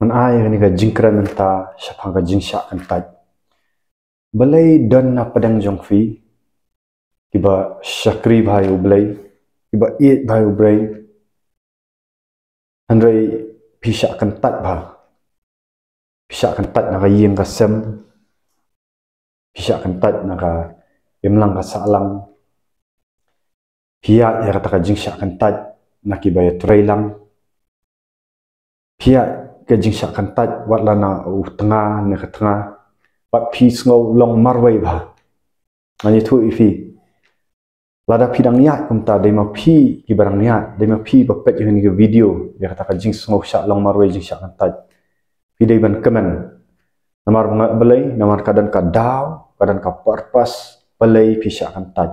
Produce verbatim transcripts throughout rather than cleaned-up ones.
Ngan ai ïa kane ka jingkren mynta shaphang ka jingshah kyntait. Balei don na pdeng jong phi kiba shakri bha ïa U Blei, kiba ïeit bha ïa U Blei, hynrei phi shah kyntait bha. Phi shah kyntait na ka ïing ka sem. Phi shah kyntait na ka imlang ka sahlang. Phi ïaid ïa kata ka jingshah kyntait na kiba ïatreilang. Phi ïaid ka jingshah kyntait wat la na u tnga ne ka tnga. Bad phi sngew long marwei bha. Ngan ïathuh ïa phi. Lada phi dang ïaid kumta, dei ma phi kiba dang ïaid, dei ma phi ba peit ïa kane ka video, ïa kata ka jingsngew shah long marwei, jingshah kyntait, phi dei ban kmen. Namar ba nga, balei? Namar ka don ka daw, ka don ka purpose balei phi shah kyntait.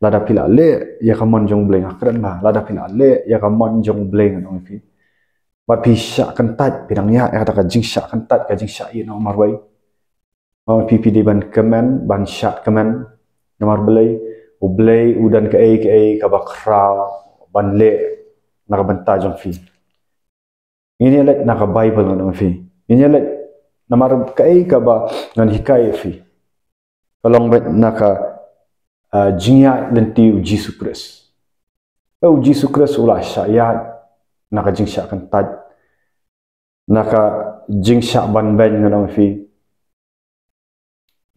Lada phi la leh ïa ka mon jong U Blei, nga kren bha, lada phi la leh ïa ka mon jong U Blei, ngan ong ïa phi, bad phi shah kyntait, phi dang ïaid ïa kata ka jingshah kyntait, ka jingshah ïehnoh marwei, nga ong ïa phi, phi dei ban kmen, ban shad kmen. Namar balei? U Blei u don kaei kaei kaba khraw ban leh na ka bynta jong phi. Ngin ïa leit na ka Baibl, ngan ong ïa phi. Ngin ïa leit namar kaei kaba ngan hikai ïa phi ka long beit na ka, ah, jingïaid lynti U Jisu Khrist. Eh, U Jisu Khrist u la shah ïaid na ka jingshah kyntait, na ka jingshah banbeiñ, ngan ong ïa phi.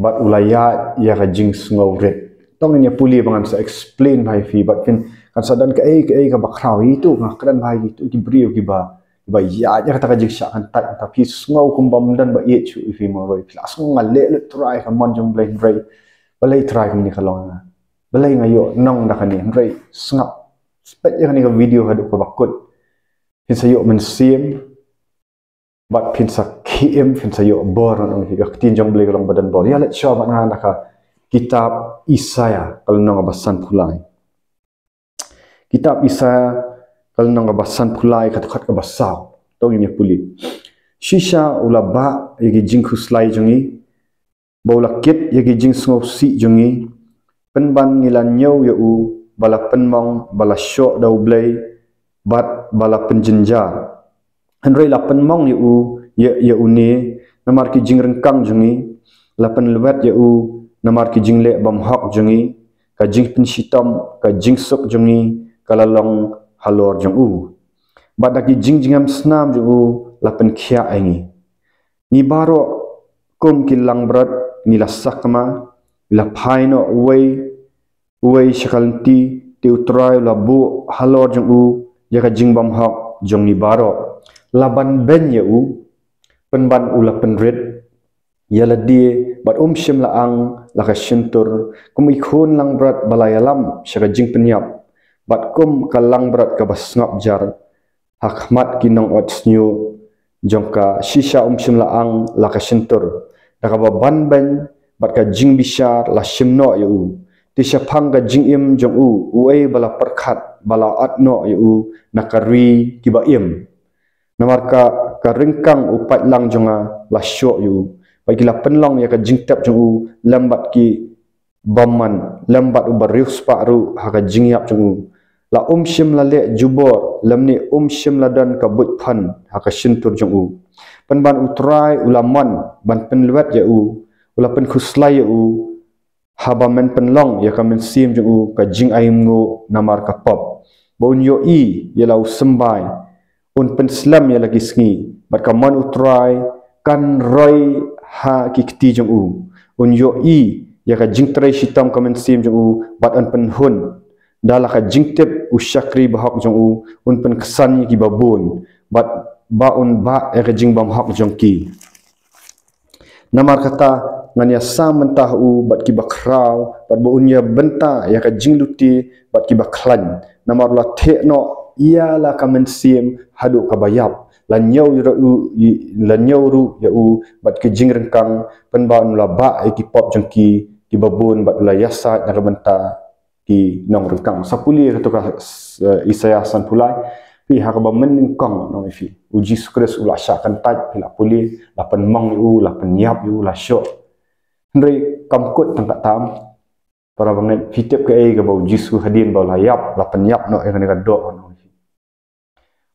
Bad u la ïaid ïa ka jingsngewrit. To ngin ïa pule ba ngan sa explain bha ïa phi, bad phin, kan sa don kaei kaei kaba khraw. Ïa itu nga kren bha ïa itu ki briew kiba, kiba ïaid ïa kata ka jingshah kyntait, kata phi sngew kumba ym don ba ïeit shuh ïa phi marwei. Phi la sngew nga leh lut trai ka mon jong U Blei, hynrei balei trai kumne ka long ïa nga? Balei nga ïoh nong da kane? Hynrei sngap, peit ïa kane ka video haduh kaba kut. Phin sa ïoh mynsiem, bad phin sa khie im, phin sa ïoh bor, ngan ong ïa phi. Ka ktien jong U Blei ka long ba don bor. Ïa leit shuwa bad nga na ka kitab Isaïah, ka lynnong kaba sanphew lai. Kitab Isaïah, ka lynnong kaba sanphew lai, ka dkhot kaba saw. To ngin ïa pule. Shisha u la bah ïa ki jingkhuslai jong ngi, ba u la kit ïa ki jingsngewsih jong ngi. Pynban ngi la ñiew ïa u, ba la pynmong, ba la shoh da U Blei, bad ba la pynjynjar. Hynrei la pynmong ïa u, ïa, ïa une, namar ki jingryngkang jong ngi. La pynlwet ïa u namar ki jingleh bymhok jong ngi. Ka jingpynshitom, ka jingsuk jong ngi, ka la long halor jong u. Bad da ki jingjngem snam jong u la pynkhiah ïa ngi. Ngi baroh kum ki langbrot ngi la sakma, ngi la phai noh uwei uwei sha ka lynti, te U Trai u la buh halor jong u ïa ka jingbymhok jong ngi baroh. La banbeiñ ïa u, pynban u la pynrit ïa lade, bad um shym la ang la ka shyntur, kum i khun langbrot ba la ïalam sha ka jingpynïap, bad kum ka langbrot kaba sngap jar ha khmat ki nongot shñiuh jong ka. Shisha um shym la ang la ka shyntur. Da kaba banbeiñ bad ka jingbishar la shim noh ïa u. Te shaphang ka jingim jong u, uei ba la pyrkhat, ba la ot noh ïa u na ka ri kiba im? Namar ka, ka ryngkang u paidlang jong nga la shoh ïa u. Bad ki la pynlong ïa ka jingtep jong u lem bad ki bymman, lem bad u bariewspah ruh ha ka jingïap jong u. La um shym la leh jubor, lymne um shym la don ka buit phan ha ka shyntur jong u. Pynban U Trai u la mon ban pynlwet ïa u, u la pynkhuslai ïa u, haba men pynlong ïa ka mynsiem jong u ka jingainguh namar ka pop. Ba un ïohi ïa la u symbai, un pynslem ïa la ki sngi, bad ka mon U Trai kan roi ha ki kti jong u. Un ïohi ïa ka jingtrei shitom ka mynsiem jong u, bad un pynhun da la ka jingtip u shakri bahok jong u, un pynksan ïa kiba bun, bad ba un bah ïa ka jingbymhok jong ki. Namar kata ngan ïasam mynta ha u bad kiba khraw, bad ba un ïabynta ïa ka jinglute bad kiba khlaiñ. Namar u la theh noh ïa la ka mynsiem haduh kaba ïap. La ñiew ruh, la ñiew ruh ïa u bad ki jingryngkang, pynban u la bah ïa ki pop jong ki kiba bun, bad u la ïasaid na ka bynta ki nongryngkang. Sa pule kato ka, eh, Isaïah sanphew lai. Phi, ha kaba mynnyngkong, ngan ong ïa phi, U Jisu Khrist u la shah kyntait, phi la pule, la pynmong ïa u, la pynïap ïa u, la shoh. Hynrei kam kut tang katta. Para bangeit, phi tip kaei kaba U Jisu hadien ba u la ïap, la pynïap noh ïa kane ka doh, ngan ong ïa phi.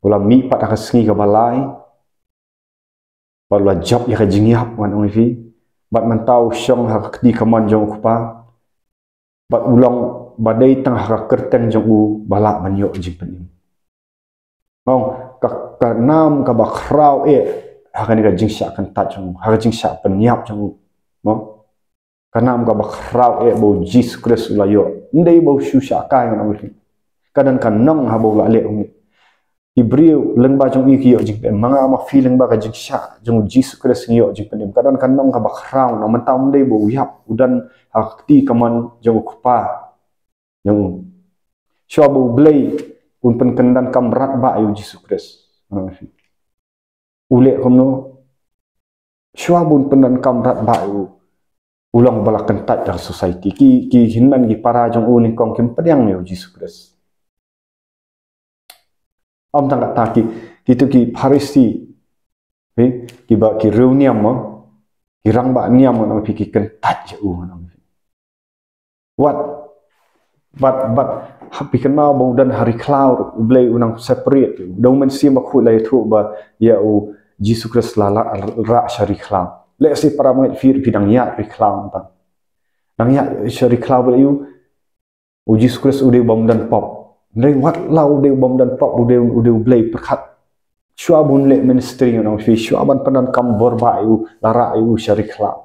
U la mih pat ha ka sngi kaba lai. Bad u la jop ïa ka jingïap, ngan ong ïa phi. Bad mynta u shong ha ka kti kamon jong u Kpa. Bad u long ba dei tang ha ka kyrteng jong u ba lah ban ïoh jingpynim. Ong, ka, ka nam kaba khraw eh ha kane ka jingshah kyntait jong u, ha ka jingshah pynïap jong u. Mo? Ka nam kaba khraw eh ba u Jisu Khrist u la ïoh. Ym dei ba u shu shah kai, ngan ong ïa phi. Ka don ka nong haba u la leh u ngi. Ki briew lyngba jong u ki ïoh jingpynim. Ma nga ma phi lyngba ka jingshah jong u Jisu Khrist ngi ïoh jingpynim. Ka don ka nong kaba khraw, nang mynta ym dei ba u ïap, u don ha ka kti kamon jong u Kpa jong u. Shuwa ba u Blei un pynkyndonkam radbah ïa u Jisu Khrist. U leh kumno? Shuwa ba un pyndonkam radbah ïa u, u long ba la kyntait da ka society. Ki, ki hynmen ki para jong u nyngkong kim pdiang ïa u Jisu Khrist. Ym tang kata, ki, kito ki Pharisi, eh, kiba ki riewniam mo, ki rangbah niam, ngan ong ïa phi, ki kyntait ïa u, ngan ong ïa phi. Wat, bad, bad, ha, phi kynmaw ba u don ha ri khlaw, u Blei u nang separate. Da u Mynsiem Bakhuid la ïathuh ba ïa u Jisu Khrist la, la, la rah sha ri khlaw. Lehse para bangeit phi, phi dang ïaid ri khlaw mynta. Dang ïaid sha ri khlaw ba ïa u, u Jisu Khrist u dei u bym don pop. Hynrei wat la u dei u bym don pop, u dei, u dei u Blei pyrkhat. Shuwa ba un leh ministry, ngan ong ïa phi, shuwa ban pyndonkam bor bah ïa u, la rah ïa u sha ri khlaw.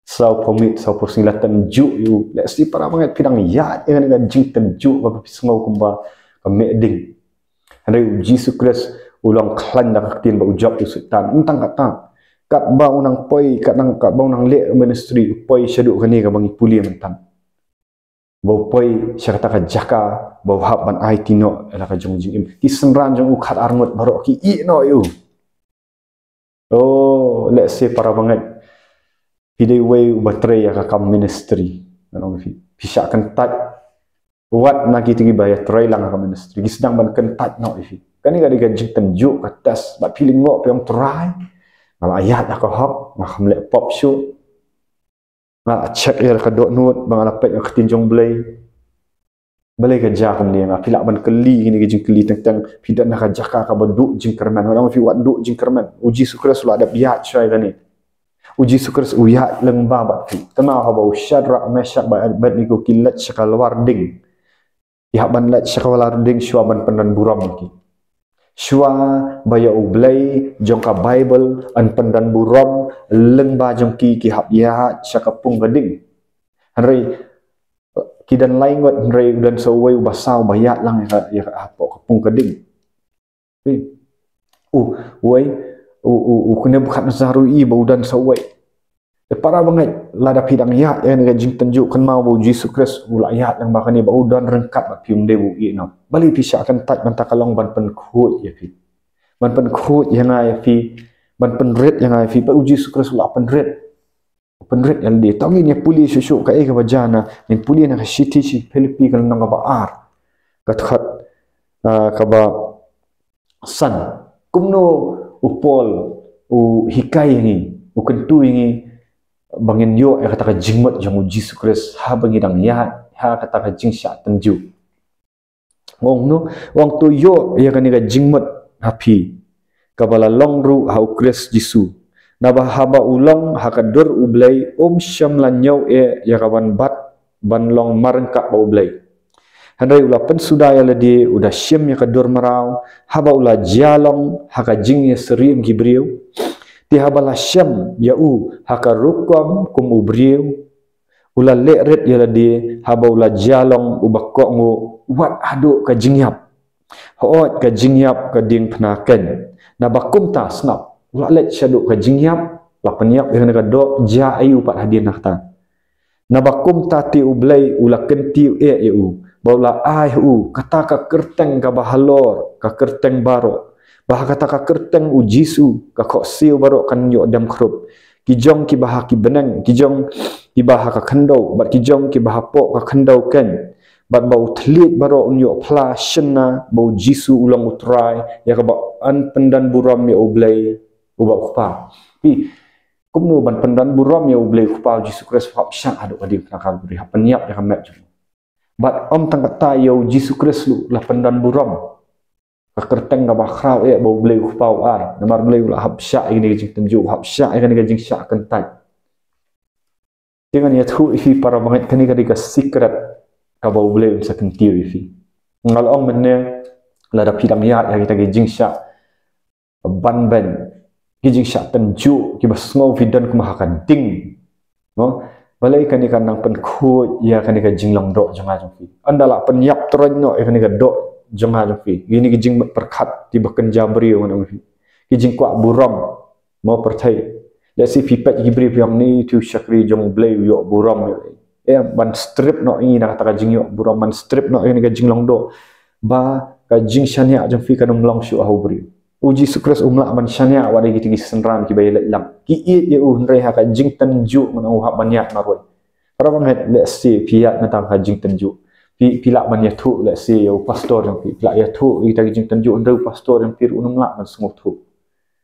Saw phew miet, saw phew sngi la tynjuh ïa u. Lehse para bangeit phi dang ïaid ïa kane ka jingtynjuh kaba phi sngew kumba ka meh ding. Hynrei u Jisu Khrist u long khlaiñ da ka ktien ba u jop ïa u Soitan. Ym tang kata, katba u nang poi, kat nang, katba u nang leh ministry, u poi shaduh kane kaba ngi pule mynta. Ba u poi sha kata ka jaka ba u hap ban aiti noh ïa la ka jong jingim. Ki synran jong u khatar ngut baroh ki ïeh noh ïa u. Oh, lehse para bangeit phi dei uwei uba trei ïa ka kam ministry, ngan ong ïa phi, phi shah kyntait. Wat na kito kiba ïatrei lang ha ka ministry, ki sdang ban kyntait noh ïa phi. Kane ka dei ka jingtynjuh, ka test, bad phi lyngngoh, phi ong, Trai, nga la ïaid ha ka hok, nga kham leh pop shuh. Nga la check ïa ka dohnud, ba nga la peit ïa ka ktien jong u Blei. Balei ka jia kumne ïa nga? Phi lah ban kylli kine ki jingkylli teng teng. Phi don ha ka jaka kaba duh jingkyrmen. Ngan ong ïa phi, wat duh jingkyrmen. U Jisu Khrist u la dep ïaid shuwa ïa kane. U Jisu Khrist u ïaid lyngba bad phi. Te ma haba u Shadrak, Meshak bad Abednego ki leit sha ka lawar ding, ki hap ban leit sha ka lawar ding shuwa ban pyndon burom ïa ki. Shuwa ba ïa u Blei jong ka Baibl un pyndon burom lyngba jong ki, ki hap ïaid sha ka pung ka ding. Hynrei ki don lai ngut, hynrei u don sa uwei uba saw ba ïaid lang ïa ka, ïa ka hapoh ka pung ka ding. Phi, u, uwei, u, u, u Nebukadnezar u i ba u don sa uwei. Te para bangeit, lada phi dang ïaid ïa kane ka jingtynjuh, kynmaw ba u Jisu Khrist u la ïaid lyngba kane, ba u don ryngkat bad phi, ym dei ba u ïeh noh. Balei phi shah kyntait? Mynta ka long ban pynkhuid ïa phi, ban pynkhuid ïa nga ïa phi, ban pynrit ïa nga ïa phi. Ba u Jisu Khrist u la pynrit, pynrit ïa lade. Tang ngin ïa pule shuh shuh kaei kaba jia na, ngin pule na ka shithi sha ki Philippi ka lynnong kaba ar, ka dkhot, ah, kaba san. Kumno u Paul u hikai ïa ngi, u kyntu ïa ngi ba ngin ïoh ïa kata ka jingmut jong u Jisu Khrist haba ngi dang ïaid ha kata ka jingshah tynjuh. U ong kumno? U ong, to ïoh ïa kane ka jingmut ha phi, kaba la long ruh ha u Khrist Jisu. Naba haba u long ha ka dur u Blei, um shym la ñiew eh ïa ka ban bat ban long marryngkat bad u Blei. Hynrei u la pynsuda ïa lade, u da shim ïa ka dur mraw, haba u la jia long ha ka jingïasyriem ki briew. Te haba la shem ïa u ha ka rukom kum u briew, u la leh rit ïa lade, haba u la jia long uba kohnguh wat haduh ka jingïap. Hooid, ka jingïap ka diengphna keiñ. Naba kumta, sngap, u la leit shaduh ka jingïap, la pynïap ïa kane ka doh, jia aïu pat hadien na kata? Naba kumta te u Blei u la kyntiew eh ïa u, ba u la ai ha u kata ka kyrteng kaba halor ka kyrteng baroh, ba ha kata ka kyrteng u Jisu ka khohsiew baroh kan ïoh dem khrup, ki jong kiba ha ki bneng, ki jong kiba ha ka khyndew, bad ki jong kiba hapoh ka khyndew keiñ. Bad ba u thylliej baroh un ïoh phla shynna ba u Jisu u long u Trai, ïa kaba yn pyndon burom ïa u Blei uba u Kpa. Phi, kumno ban pyndon burom ïa u Blei u Kpa, u Jisu Khrist, hap shah haduh ka diengphna Kalbari, hap pynïap ïa ka met jong u? Bad ym tang kata, ïa u Jisu Khrist ruh la pyndon burom. Ka kyrteng kaba khraw eh ba U Blei U Kpa u ai. Namar U Blei u la hap shah ïa kane ka jingtynjuh, u hap shah ïa kane ka jingshah kyntait. Te ngan ïathuh ïa phi para bangeit, kane ka dei ka secret kaba U Blei un sa kyntiew ïa phi. Nga la ong mynne, lada phi dang ïaid ïa kita ki jingshah banbeiñ, ki jingshah tynjuh kiba sngew phi don kumba ha ka ding, mo, balei kane kan nang pynkhuid ïa kane ka jinglong doh jong nga jong phi. Ynda la pynïap troiñ noh ïa kane ka doh jong nga jong phi, ïa kine ki jingmut pyrkhat kiba kynja briew, ngan ong ïa phi, ki jingkwah burom, mo, pyrthei. Lehse phi peit ki briew phi ong, ni tu shakri jong U Blei u ïoh burom. Em, ban strip noh ïa kata ka jingïoh burom, ban strip noh ïa kane ka jinglong doh, ba ka jingshaniah jong phi kan ym long shuh ha u briew. U Jisu Khrist um lah ban shaniah wat ïa kita ki synran kiba ïaleit lang. Ki ïeit ïa u, hynrei ha ka jingtynjuh ngan ong u hap ban ïaid marwei. Para bangeit, lehse phi ïaid mynta ha ka jingtynjuh. Phi, phi lah ban ïathuh lehse ïa u pastor jong phi, phi lah ïathuh ïa kita ki jingtynjuh, hynrei u pastor jong phi ruh un ym lah ban sngewthuh.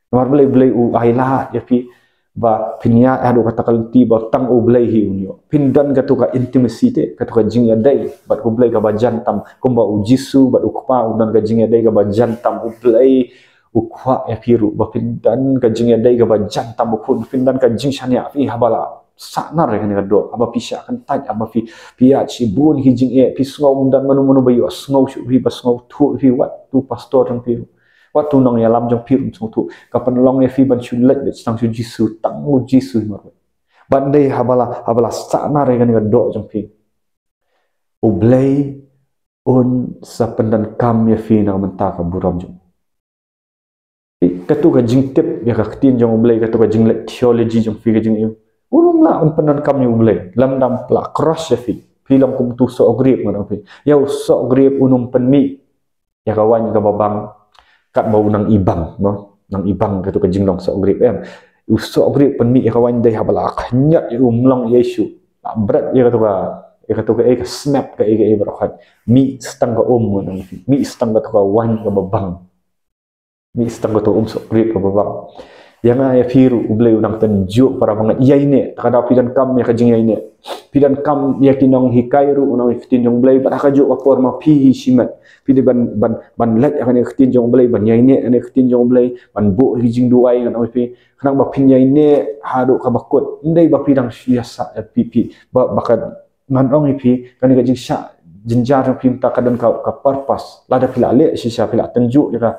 Namar balei? U Blei u ai lad ïa phi ba phin ïaid haduh kata ka lynti ba tang U Blei hi un ïoh. Phin don katu ka intimacy te, katu ka jingïadei bad U Blei kaba jan tam, kumba U Jisu bad U Kpa u don ka jingïadei kaba jan tam. U Blei u kwah ïa phi ruh ba phin don ka jingïadei kaba jan tam, ba phin don ka jingshaniah, phi, haba la sahnarphna ïa kane ka doh, haba phi shah kyntait, haba phi, phi ïaid shibun ki jingeh, phi sngew ym don mano mano ba ïohsngew shuh ïa phi, ba sngewthuh ïa phi, wat u pastor jong phi ruh, wat u nongïalam jong phi ruh um sngewthuh. Ka pynlong ïa phi ban shu leit beit sha tang sha U Jisu, tang U Jisu hi marwei. Ban dei haba la, haba la sahnarphna ïa kane ka doh jong phi, U Blei un sa pyndonkam ïa phi na ka bynta ka burom jong u. Katu ka jingtip ïa ka ktien jong U Blei, katu ka jingleit theology jong phi, ka jingïoh, un ym lah ban pyndonkam ïa U Blei lymda um lah crush ïa phi. Phi long kum utu u sohgriep, ngan ong ïa phi. Ïa u sohgriep un ym pynmih ïa ka waiñ kaba bang katba u nang ibang, mo? Nang ibang, katu ka jinglong sohgriep, em. U sohgriep pynmih ïa ka waiñ dei haba la khñiot ïa u, um long ei ei shuh. La bret ïa katu ka, ïa katu ka, eh, ka snap, ka, eh, ka, eh, baroh khoit. Mih sa tang ka um, ngan ong ïa phi. Mih sa tang katu ka waiñ kaba bang. Mih sa tang katu ka um sohgriep kaba bang. Ïa nga ïa phi ruh U Blei u nang tynjuh, para bangeit. Ïaineh, kata ka daw phi donkam ïa ka jingïaineh. Phi donkam ïa ki nonghikai ruh, u nang ïa ka ktien jong U Blei, bad ha kajuh ka por ma phi hi shimet, phi dei ban, ban, ban leit ïa kane ka ktien jong U Blei, ban ïaineh ïa kane ka ktien jong U Blei, ban buh ïa ki jingduwai, ngan ong ïa phi. Khnang ba phin ïaineh haduh kaba kut. Ym dei ba phi dang shu ïasah, eh, phi, phi, ba, ba ka, ngan ong ïa phi, kane ka jingshah jynjar jong phi mynta ka don ka, ka purpose. Lada phi la leh shisha, phi la tynjuh ïa ka,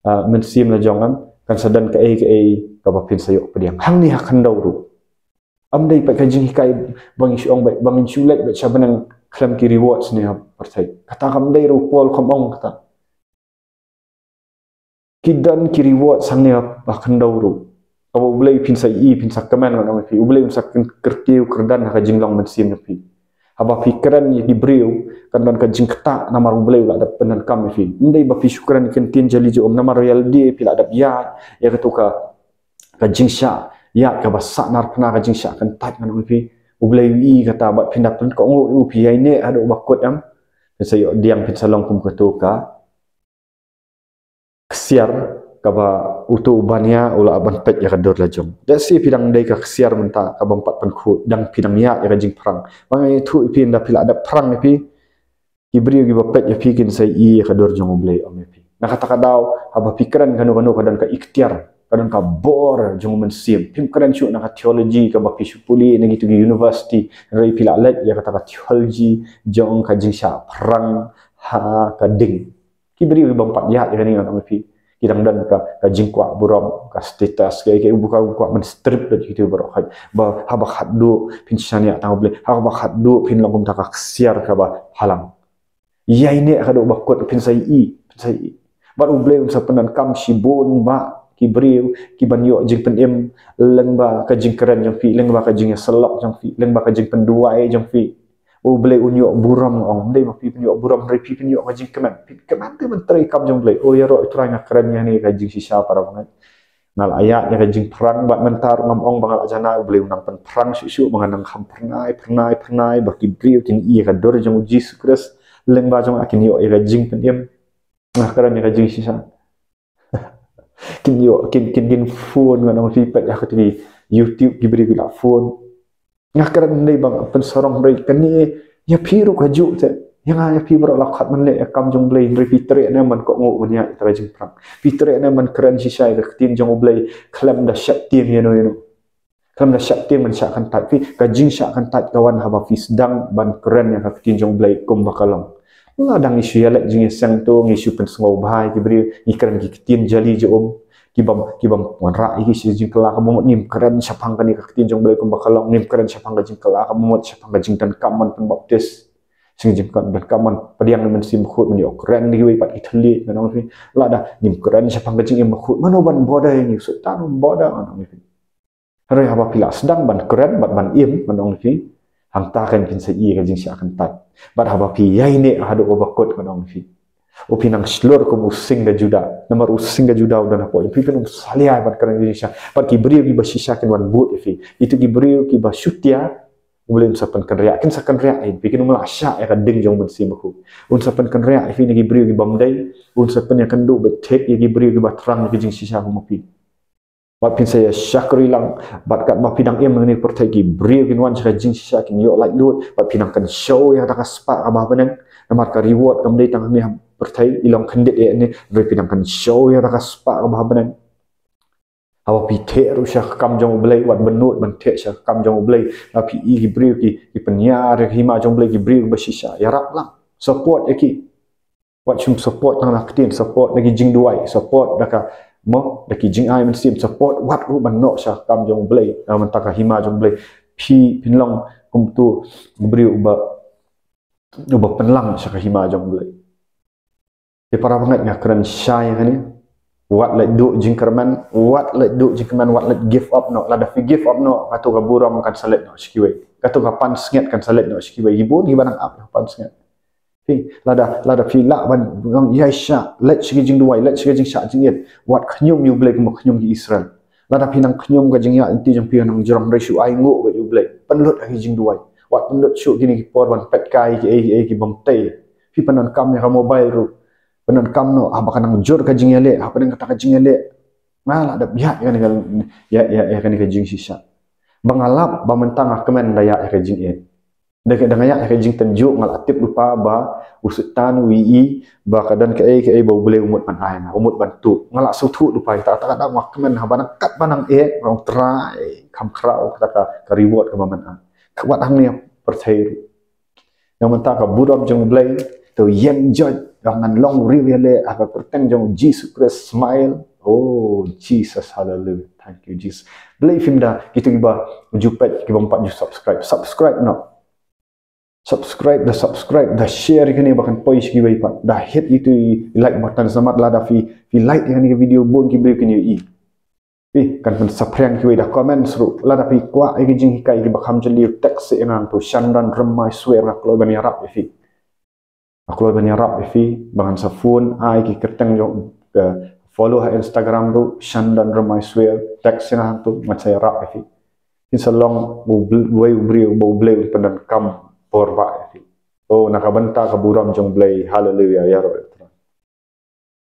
ah, mynsiem la jong, em, kan sa don kaei kaei kaba phin sa ïoh pdiang hangne ha khyndew ruh. Ym dei pat ka jinghikai ba ngin shu ong beit, ba ngin shu leit beit sha bneng khlem ki rewards ne ha pyrthei. Kata kam dei ruh, Paul kam ong kata. Ki don ki rewards hangne ha, ha khyndew ruh. Kaba U Blei phin sa ïohi, phin sa kmen, ngan ong ïa phi. U Blei un sa kyn-, kyrtiew kyrdan ha ka jinglong mynsiem jong phi. Haba phi kren ïa ki briew, kan don ka jingktah namar U Blei u la dep pyndonkam ïa phi. Ym dei ba phi shu kren ïa ki ktien jali jong um, namar ïa lade phi la dep ïaid ïa katu ka, ka jingshah ïaid kaba sahnarphna, ka jingshah kyntait, ngan ong ïa phi. U Blei u i kata, bad phin da pynkohnguh ïa u, phi ïaineh haduh ba kut, em. Phin sa ïoh pdiang, phin sa long kum katu ka ksiar kaba uto u bania u la ban peit ïa ka dur la jong. Lehse phi dang dei ka ksiar mynta kaba ym pat pynkhuid, dang phi dang ïaid ïa ka jingphrang. Ba nga ïathuh ïa phi, ynda phi la dep phrang ïa phi, ki briew kiba peit ïa phi kin sa ïohi ïa ka dur jong U Blei, ong ïa phi. Na kata ka daw, haba phi kren kano kano, ka don ka iktiar, ka don ka bor jong u Mynsiem. Phim kren shuh na ka theology kaba phi shu pule na kitu ki university, hynrei phi la leit ïa kata ka theology jong ka jingshah phrang ha ka ding. Ki briew kiba ym pat ïaid ïa kane, ngan ong ïa phi, ki dang don ka, ka jingkwah burom, ka status, ka, ka, ka kwah ban strip da kitu baroh khoit. Ba haba khatduh phin shaniah tang U Blei, haba khatduh phin long kumta ka ksiar kaba halang. Ïaineh haduh ba kut, phin sa ïohi, phin sa ïohi. Bad U Blei un sa pyndonkam shibun bah ki briew kiban ïoh jingpynim lyngba ka jingkren jong phi, lyngba ka jingïasyllok jong phi, lyngba ka jingpynduwai jong phi. U Blei un ïoh burom, ong. Ym dei ba phi phin ïoh burom, hynrei phi phin ïoh ka jingkmen. Phin kmen te ban trei kam jong U Blei. O ïaroh, Trai, nga kren ïa kane ka jingshisha, para bangeit. Nga la ïaid ïa ka jingphrang, bad mynta ruh ngam ong ba nga la janai. U Blei un nang pynphrang shuh shuh, ba ngan nang kham phyrnai, phyrnai, phyrnai, ba ki briew kin ïohi ïa ka dur jong U Jisu Khrist lyngba jong nga, kin ïoh ïa ka jingpynim. Nga kren ïa ka jingshisha. Kin ïoh, kin, kin, kin phone, ngan ong ïa phi, peit ha katu ki YouTube, ki briew ki la phone. Nga kren ym dei ba nga pynsarong, hynrei kane ïa phi ruh kajuh te. Ïa nga ïa phi baroh la khot ban leh ïa ka kam jong U Blei, hynrei phi treh ne em ban kohnguh ban ïaid ïa ka jingpyrshang? Phi treh ne em ban kren shisha ïa ka ktien jong U Blei khlem da sheptieng ïano ïano? Khlem da sheptieng ban shah kyntait. Phi, ka jingshah kyntait ka wan haba phi sdang ban kren ïa ka ktien jong U Blei kumba ka long. Lada ngi shu ïaleh jingïaseng to, ngi shu pynsngewbha ïa ki briew, ngi kren ki ktien jali jong um, ki bym, ki bym wanrah ïa ki sha jingkylla kaba mut, ngim kren shaphang kane ka ktien jong U Blei kumba ka long, ngim kren shaphang ka jingkylla kaba mut, shaphang ka jingdonkam ban pynbaptis, sha ka jingdonkam ban pdiang ïa U Mynsiem Bakhuid, ban ïoh kren da kiwei pat ki thylliej, ngan ong ïa phi. Lada ngim kren shaphang ka jingim bakhuid, mano ban bother ïa ngi? U Soitan um bother, ngan ong ïa phi. Hynrei haba phi la sdang ban kren bad ban im, ngan ong ïa phi, hangta kan phin sa ïoh ka jingshah kyntait. Bad haba phi ïaineh haduh kaba kut, ngan ong ïa phi, u phin nang shlur kum u sing ka Judah. Namar u sing ka Judah u don hapoh jong phi, phin ym salia ban kren ka jingshah. Bad ki briew kiba shisha kin wan bud ïa phi. Ito ki briew kiba shutia, U Blei un sa pynkynriah, kin sa kynriah ïa phi, kin ym lah shah ïa ka ding jong U Mynsiem Bakhuid. Un sa pynkynriah ïa phi na ki briew ki bym dei, un sa pynïakynduh beit thik ïa ki briew kiba thrang ïa ka jingshisha kum ma phi. Bad phin sa ïa shakri lang, bad katba phi dang im ha kane ka pyrthei ki briew kin wan sha ka jingshisha, kin ïoh laitluid, bad phi nang kynshew ïa kata ka spah kaba ha bneng, namar ka reward kam dei tang hangne ha pyrthei, i long khyndiat ïa kane, hynrei phi nang kynshew ïa kata ka spah kaba ha bneng. Haba phi theh ruh sha ka kam jong U Blei, wat bynnud ban theh sha ka kam jong U Blei. Haba phi i ki briew ki, ki pynïar ïa ka hima jong U Blei, ki briew kiba shisha, ïarap lang. Support ïa ki. Wat shym support tang na ka ktien, support da ki jingduwai, support da ka, mo, da ki jingai mynsiem, support wat ruh ban noh sha ka kam jong U Blei, na ka bynta ka hima jong U Blei. Phi, phin long kum uto u briew uba, uba pynlang sha ka hima jong U Blei. Te para bangeit, nga kren shai ïa kane. Wat leit duh jingkyrmen, wat leit duh jingkyrmen, wat leit give up noh. Lada phi give up noh, kato ka burom kan sa leit noh sha kiwei. Kato ka pansngiat kan sa leit noh sha kiwei. Ki bun kiba nang ap ïa ka pansngiat. Phi, lada, lada phi lah ban ong ïa sha, leit sha ki jingduwai, leit sha ki jingshah jingit. Wat khñium ïa U Blei kumba khñium ki Israel. Lada phi nang khñium, ka jingïaid lynti jong phi ka nang jrong, hynrei shu ainguh beit ïa U Blei. Pynlut ha ki jingduwai. Wat pynlut shuh kine ki por ban peit kai kiei kiei ki bym tei. Phi pyndonkam ïa ka mobile ruh. Pyndonkam noh, haba ka nang jur ka jingïaleh, hapdeng kata ka jingïaleh, nga la dep ïaid ïa kane ka, ïa, ïa, ïa kane ka jingshisha. Ba nga lap ba mynta nga kmen da ïaid ïa ka jingïeit. Da ka, da nga ïaid ïa ka jingtynjuh, nga la tip lypa ba u Soitan u ïohi ba ka don kaei kaei ba U Blei u mut ban ai nga, u mut ban tuh. Nga la sngewthuh lypa ïa kata, kata ka daw nga kmen, haba nang kat ba nang ïeh, nga ong Trai, kham khraw kata ka, ka reward kaba men ai. Wat hangne ha pyrthei ruh. Ïa mynta ka burom jong U Blei, to ïeng joit, ïa ngan long briew ïaleh ha ka kyrteng jong U Jisu Khrist, smile. Oh Jesus, hallelujah. Thank you Jesus. Balei phim da, kito kiba ju peit, kiba ym pat ju subscribe, subscribe noh. Subscribe da, subscribe da, share ïa kane ba kan poi sha kiwei pat. Da hit ito i like button, sngewbha lada phi, phi like ïa kane ka video, bun ki briew kin ïohi. Phi, kan pynsaphriang kiwei, da comment ruh. Lada phi kwah ïa ki jinghikai kiba kham jylliew, text ïa nga hangto, Shanran Rymbai Swer, nga kloi ban ïarap ïa phi. Nga kloi ban ïarap ïa phi, ba ngan sa phone, ai ki kyrteng jong, eh, follow ha Instagram ruh, Shanran Rymbai Swer, text ïa nga hangto, ngan sa ïarap ïa phi. Phin sa long u bl-, uwei u briew ba U Blei un pyndonkam bor ba ïa phi. Oh, na ka bynta ka burom jong U Blei, hallelujah, ïaroh.